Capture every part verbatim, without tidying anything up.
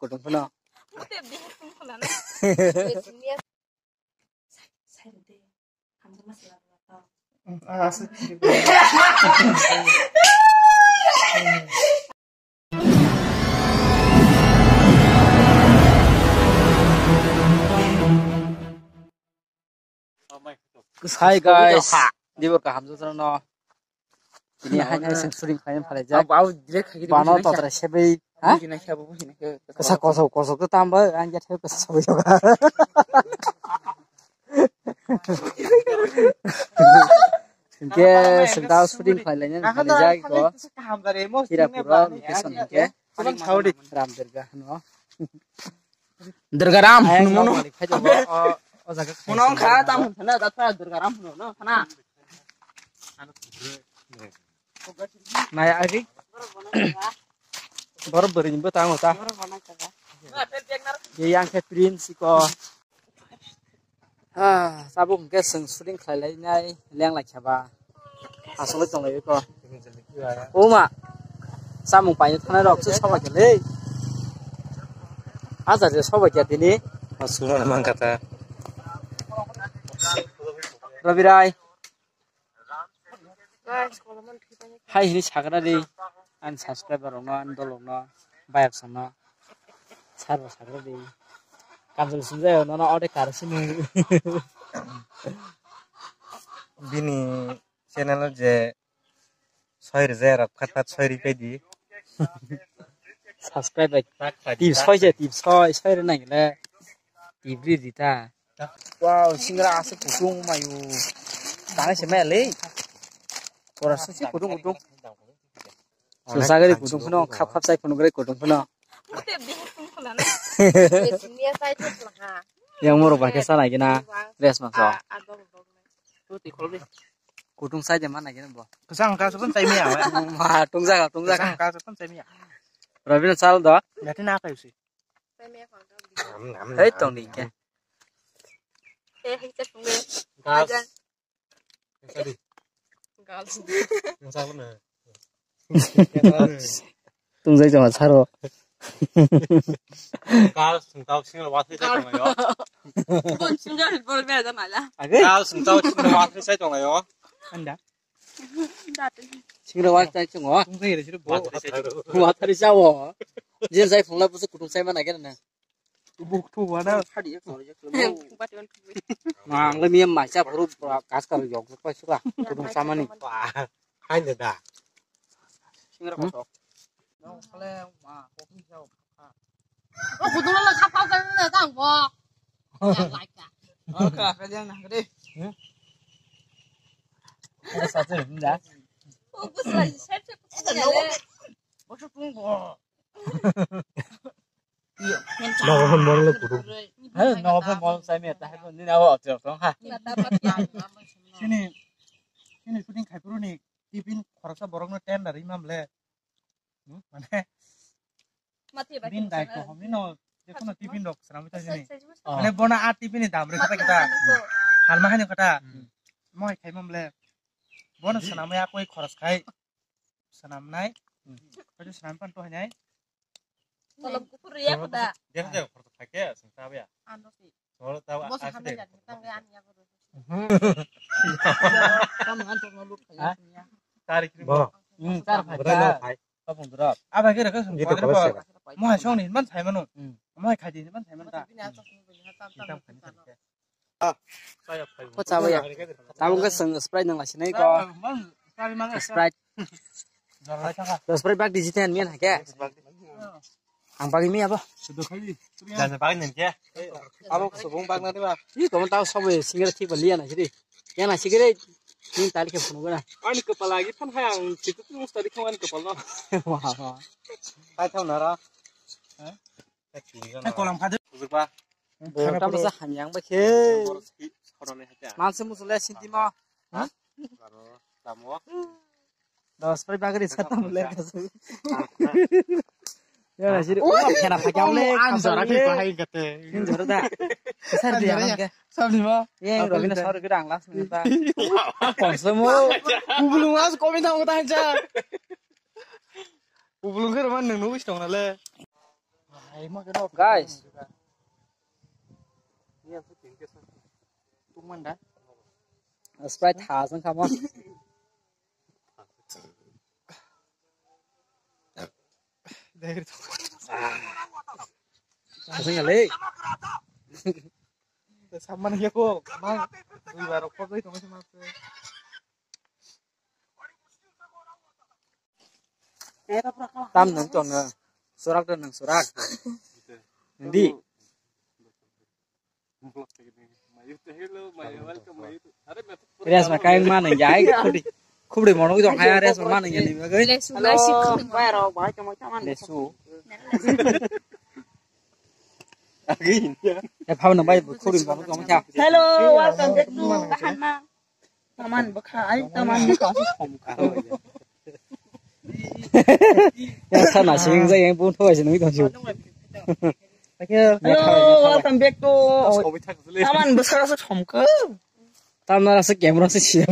kutung phano. Hi guys, dibor kaham jotno. Tini hai hai seng shooting khlaina phalai jak. Bano totra sebai, ha? Kasa kosok kosok to tamba, ang ya thai kasa sabai yoga. Hingke sengta shooting khlailainan phalai jak ko. Hirapura location hingke. Ram Durga hano. Durga Ram, ayang nungmo no. Malik phai jago, o, o jaga khai. Muno wngkha, tamo wngkha na, jatra Durga Ram hino, no, khana. Nai agi. Borok bwrwi ni bwtang ta. Ye yang khe Prince ko. Ah, tabuk hwnkhe chwng shooting khlai lai nai leng lai khe ba. Aswk tong lai ko. O ma. Samung paino thana rok se soba khe le. Aja je soba khe tini. Aswk man kha ta. Rabi Rai. Hai hini sakra di. Ani subscriber rokno, ani dol rokno, bayar songno. Sar bo sakra di. Kamchwlwi sumjak nono ode kar sini. Bini channel o je soi rwjak rok phat phat soi rwi pedi. Subscribe bai. Tip soi je, tip soi, soi rwna gile. Tip rwi di ta. Wow, singra aswk kutung mayu. Tanai se maya le. Ora susi kutung kutung. Susagari kutung phano, khap khap sai phano gari kutung phano. Yang moro ba khe sana gina. Dress ma so. Kutung sai de mana gina bo. Kesang ka sepun sai miya. Ma tungja ka tungja ka. Kesang ka sepun sai miya. Robin sal do. Yati na kai si. Hei tong di ke. Gas. Gas. Gas. Gas. Tungjai joma saro. Gal sungtao singra wathai sai tongo yo. Bon singra bol be da mala. Gal sungtao singra wathai sai tongo yo. Anda. Singra wathai tongo. Tungjai re siro bo. Wathai sao. Je jai phungla busu kutung sai mana gena na. Buk thu wana. Ang le miyam maisa buru kas kar yok pa suka. Kutung samani. Hai da. Singra koso. O kutung la khap khap kan na tang bo. Ya like ka. Oka ka jang na de. Ada satu dah. O bus la sep sep. Bosok tung bo. Nogo phone moro le kutung. Hai, nogo phone moro sai me ta hai ni na o chok tong ha. Sini, sini shooting khai phuru ni tiffin khoroksa borok no tender ri mam le. Hmm, mane. Bin dai to hom ni no, je kono tiffin rok sram ta sini. Mane bona a tiffin ni dam re kata kita. Halma hani kata. Moi khai mam le. Bona swnamwi a koi khoros khai. Swnamnai. Koi swnam pan to hanai. Tolong kukur ya kuda. Dia dia khoros khai ke sing ta ya. Ano si. Solo ta. Bos hamle ya tang ya ani ya. Kam ngan to no lut khai ya. Tarik ni bo. Hmm, tar khai. Bodai no khai. Kapung dura. Aba khe rwkhe song. Mo hai song ni man sai mano. Mo hai khai di man sai man ta. Ko chawa ya. Tabuk khe song Sprite nang lasinai ko. Sprite. Sprite bak digital mian hake. Ang bagwi mi abo. Jasa bagwi nang khe. Abo subung bagna diba. Ih, kamu tahu sobo singira thik baliya na siri. Ya na sigire. Ni tali khe phunu gana. Ani kepala lagi kan hayang situ tu tadi kan kepala. Wah, wah. Hai thau nara. Hai kolam khadu. Bujukba. Bo tam sa hanyang ba khe. Manse musule sinti ma. Ha? Tamo. Dos pai bagri sa tam le kasu. Ya na siri. Kena phakya le. An jora ke bahai kate. Jora da. Sar dia kan ke. Sabni ma. Ye robina sar ke dang las minta. Konsle mo. Ubulung as komi thang ta cha. Ubulung ke roman nang nugis tong le. Guys. Sprite has wngkha mo. Asing kali. Saman ya ko, mang, dui bar ko dui tong sama. Tam nang tong na. Surak dan nang surak. Hindi. Res ma kai mana ya, ai khudi. Khudi mono jong hai res ma mana ya ni bagai. Lesu, lesu. Lesu. Agi ya. E phau na bai khudi mono jong cha. Hello, welcome back to Bahana. Taman bwkha, ai taman bwkha. Ya sana sing jai yang pun thoi sini tong ju. Hello, welcome back to Taman bwkha sa thomkha. Tamna rasa camera se siya.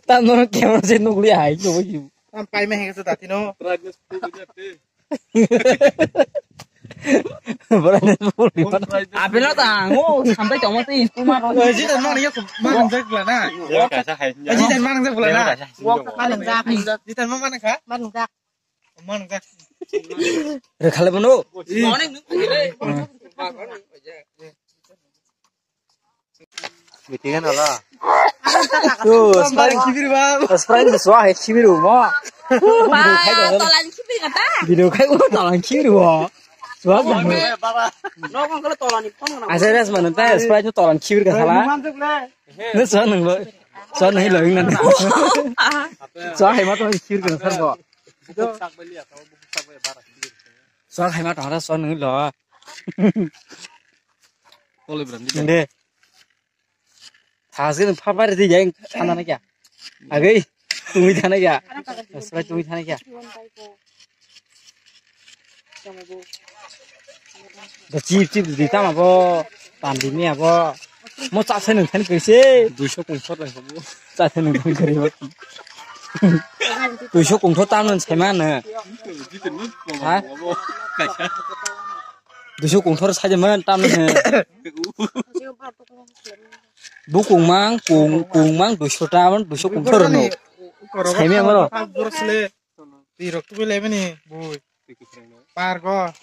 Tamna camera se nukli hai to. Tam pai me hengsa datino. Brightness full. Abeno ta, ngo sampai tongma tei kuma ro. Jitan mang ya mang jak bla na. Jitan mang jak bla na. Mang jak. Jitan mang mana kha? Mang jak. Mang jak. Re khale bono. Morning nung phai re. Meeting ano la. Tu, Sprite khibir ba. Sprite ni swa hai khibir mo. Ba, tolan khibir kata. Video khai ulo tolan khibir mo. Swa ba. Nokong kala tolan ni phone na. Asa res man ta Sprite ni tolan khibir ka sala. Ne swa nang lo. Swa nang lo nang. Swa hai ma tolan khibir ka sar bo. Swa hai ma tolan swa nang lo. Kole brandi. Inde. Thasgwrwng pha pari di jai sana na kya? Agwi tungwi thana kya? Srai tungwi thana kya? Da chip chip di tama bo, pandi mi abo. Mo cha se nung thani kaise. Duiso kungthor lai hobo. Cha se nung thani kari bo. Duiso kungthor tam nung sai ma na. Ha? Duiso kungthor sai de man tam nung. Bukung mang, kung, kung mang, duiso ta, duiso kung thor no. Saimi amaro. Tirok tu bele bini, bui. Par go.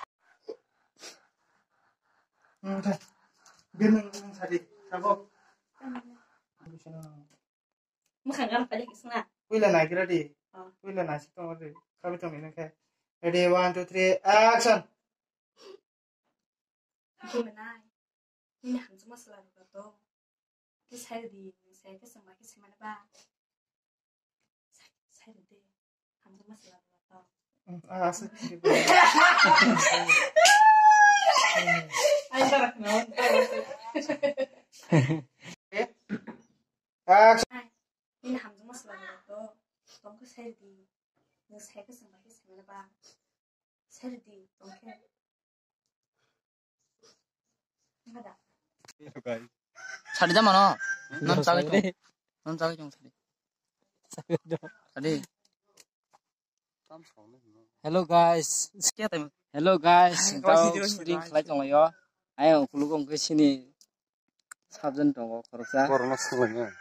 Sadi, sabo. Mukhang gana palik isna. Puila nai kira di. Ah. Puila nai si tong di. Kabi tong ini ke. Ready, one, two, three, action. Kumanai, nini hamjakma chwla rok to. Khe sai di, sai khe chwng bai khe sai mani ba. Sai, sai di de, hamjakma chwla rok to. Ah, sai di. Ai, barak na. Action. Nini hamjakma chwla rok to. Tong khe sai di. Nwng sai khe chwng bai khe sai mani ba. Sai di, tong khe. Sadi da mano. Non chagwi tong. Non chagwi tong sadi. Sadi. Hello guys. Hello guys. Tao shooting khlai tonglaio. Ayang ukuluk ongkhe sini subject tongo khoroksa. Corona songlaino.